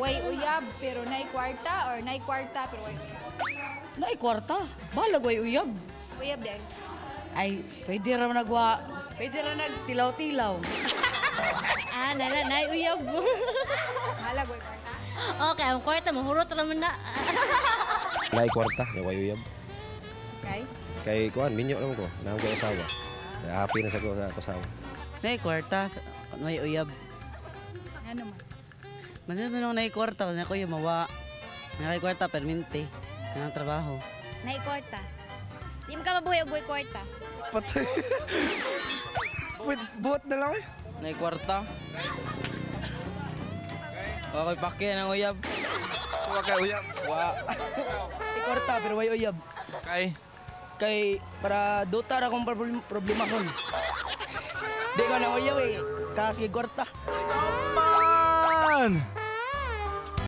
Way uyab pero nay kwarta or nay kwarta pero way uyab? Nay kwarta. Balag way uyab. Uyab din. Ay, pwede ra nagwa. Pwede ra nagtilaw-tilaw. Ah, nala, nay uyab. Balag way kwarta. Okay, ang kwarta mo hurot ra man na. Naay kwarta, nya way uyab. Okay. Kay kuan, minyo naman ko, naa koy asawa. Happy na sa ko sa ako asawa. Nay kwarta, may uyab. Ano man? Mas man nay kwarta, na ko yung mawa. Nay kwarta perminti. Nang trabaho. Nay kwarta. Di mo ka mabuhay og way kwarta. Patay. Wait, buhat na lang eh. Nay kwarta. Wa ko'y pake ng uyab. Wa kay uyab. Wa. Nay kwarta pero way uyab. Kay Kay para duta ra akong problema kon. Di ko na uyab eh. Kasi kwarta. Man!